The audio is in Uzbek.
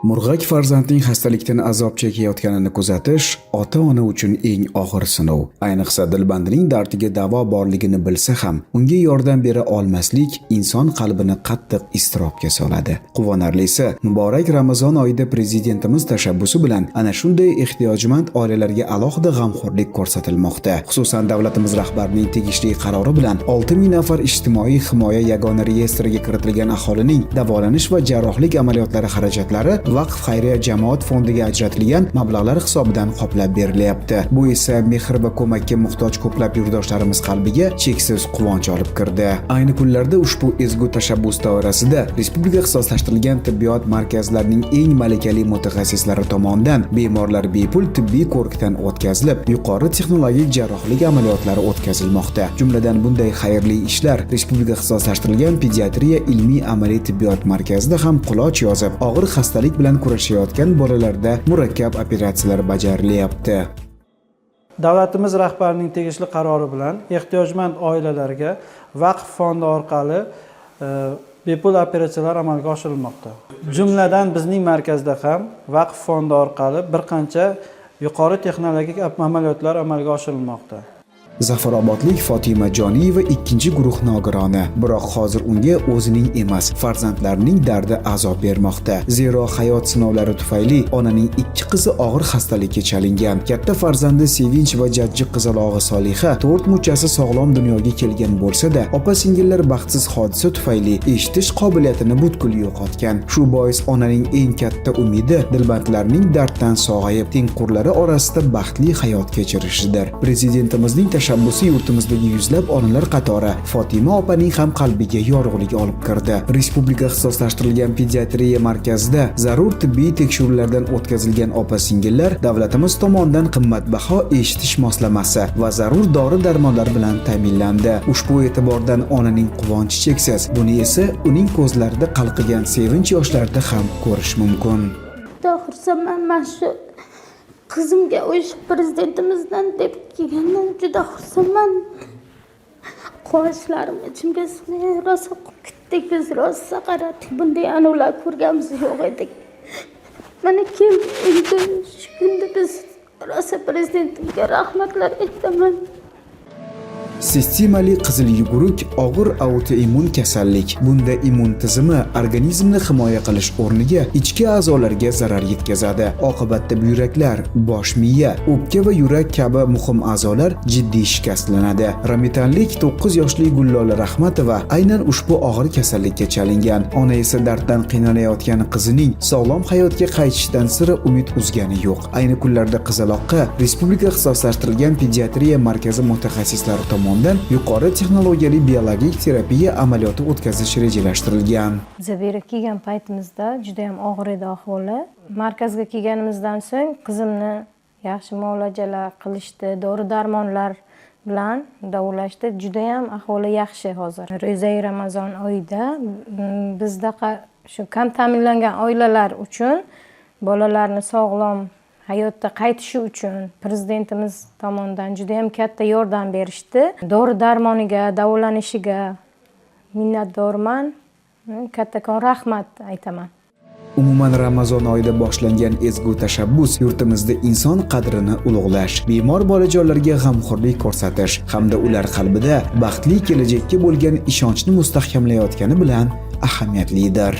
Murg'ak farzandning xastalikdan azob chekayotganini kuzatish ota-ona uchun eng og'ir sinov. Ayniqsa dilbandining dardiga davo borligini bilsa ham, unga yordam bera olmaslik inson qalbini qattiq iztirobga soladi. Quvonarlisi, muborak Ramazon oyida prezidentimiz tashabbusi bilan ana shunday ehtiyojmand oilalarga alohida g'amxo'rlik ko'rsatilmoqda. Xususan, davlatimiz rahbarining tegishli qarori bilan 6000 nafar ijtimoiy himoya yagona reyestriga kiritilgan aholining davolanish va jarrohlik amaliyotlari xarajatlari Vaqf xayriya jamoat fondiga ajratilgan mablag'lar hisobidan qoplab berilyapti. Bu esa mehr va ko'makka muhtoj ko'plab yurtdoshlarimiz qalbiga cheksiz quvonch olib kirdi. Ayni kunlarda ushbu ezgu tashabbus doirasida Respublika ixtisoslashtirilgan tibbiyot markazlarining eng malakali mutaxassislari tomonidan bemorlar bepul tibbiy ko'rikdan o'tkazilib, yuqori texnologik jarrohlik amaliyotlari o'tkazilmoqda. Jumladan, bunday xayrli ishlar Respublika ixtisoslashtirilgan pediatriya ilmiy amaliy tibbiyot markazida ham quloch yozib, og'ir xastalik bilan kurashayotgan bolalarda murakkab operatsiyalar bajarilyapti. Davlatimiz rahbarining tegishli qarori bilan ehtiyojmand oilalarga Vaqf fondi orqali bepul operatsiyalar amalga oshirilmoqda. Jumladan, bizning markazda ham Vaqf fondi orqali bir qancha yuqori texnologik amaliyotlar amalga oshirilmoqda. Zafarobodlik Fotima Joniyeva ikkinchi guruh nogironi, biroq hozir unga o'zining emas, farzandlarining dardi azob bermoqda. Zero hayot sinovlari tufayli onaning ikki qizi og'ir xastalikka chalingan. Katta farzandi Sevinch va jajji qizalog'i Soliha to'rt muchasi sog'lom dunyoga kelgan bo'lsa-da, opa-singillar baxtsiz hodisa tufayli eshitish qobiliyatini butkul yo'qotgan. Shu bois onaning eng katta umidi dilbandlarining darddan sog'ayib, tengqurlari orasida baxtli hayot kechirishidir. Prezidentimizning tashabbusi yurtimizdagi yuzlab onalar qatori Fotima opaning ham qalbiga yorug'lik olib kirdi. Respublika ixtisoslashtirilgan pediatriya markazida zarur tibbiy tekshiruvlardan o'tkazilgan opa-singillar davlatimiz tomonidan qimmatbaho eshitish moslamasi va zarur dori-darmonlar bilan ta'minlandi. Ushbu e'tibordan onaning quvonchi cheksiz. Buni esa uning ko'zlarida qalqigan sevinch yoshlarida ham ko'rish mumkin. Juda xursandman, mana shu qizimga o'sha prezidentimizdan deb kelgandan juda xursandman. Quvonchlarim ichimga sig'may, rosa kutdik biz, rosa qaradik, bunday anavlar ko'rganimiz yo'q edik. Mana keldi endi shu kunda, biz rosa prezidentimga rahmatlar aytaman. Sistemali qizil yuguruk og'ir autoimmun kasallik. Bunda immun tizimi organizmni himoya qilish o'rniga ichki a'zolarga zarar yetkazadi. Oqibatda buyraklar, bosh miya, o'pka va yurak kabi muhim a'zolar jiddiy shikastlanadi. Romitanlik 9 yoshli Gullola Rahmatova aynan ushbu og'ir kasallikka chalingan. Ona esa darddan qiynalayotgan qizining sog'lom hayotga qaytishidan sira umid uzgani yo'q. Ayni kunlarda qizaloqqa Respublika ixtisoslashtirilgan pediatriya markazi mutaxassislari tomonidan yuqori texnologiyali biologik terapiya amaliyoti o'tkazish rejalashtirilgan. Biza bu yerga kelgan paytimizda juda yam og'ir edi ahvoli. Markazga kelganimizdan so'ng qizimni yaxshi muolajalar qilishdi, dori darmonlar bilan davolashdi. Judayam ahvoli yaxshi hozir. Ro'zai Ramazon oyida bizdaqa shu kam ta'minlangan oilalar uchun, bolalarni sog'lom hayotda qaytishi uchun prezidentimiz tomonidan judayam katta yordam berishdi. Dori darmoniga, davolanishiga minnatdorman. Kattakon rahmat aytaman. Umuman, Ramazon oyida boshlangan ezgu tashabbus yurtimizda inson qadrini ulug'lash, bemor bolajonlarga g'amxo'rlik ko'rsatish hamda ular qalbida baxtli kelajakka bo'lgan ishonchni mustahkamlayotgani bilan ahamiyatlidir.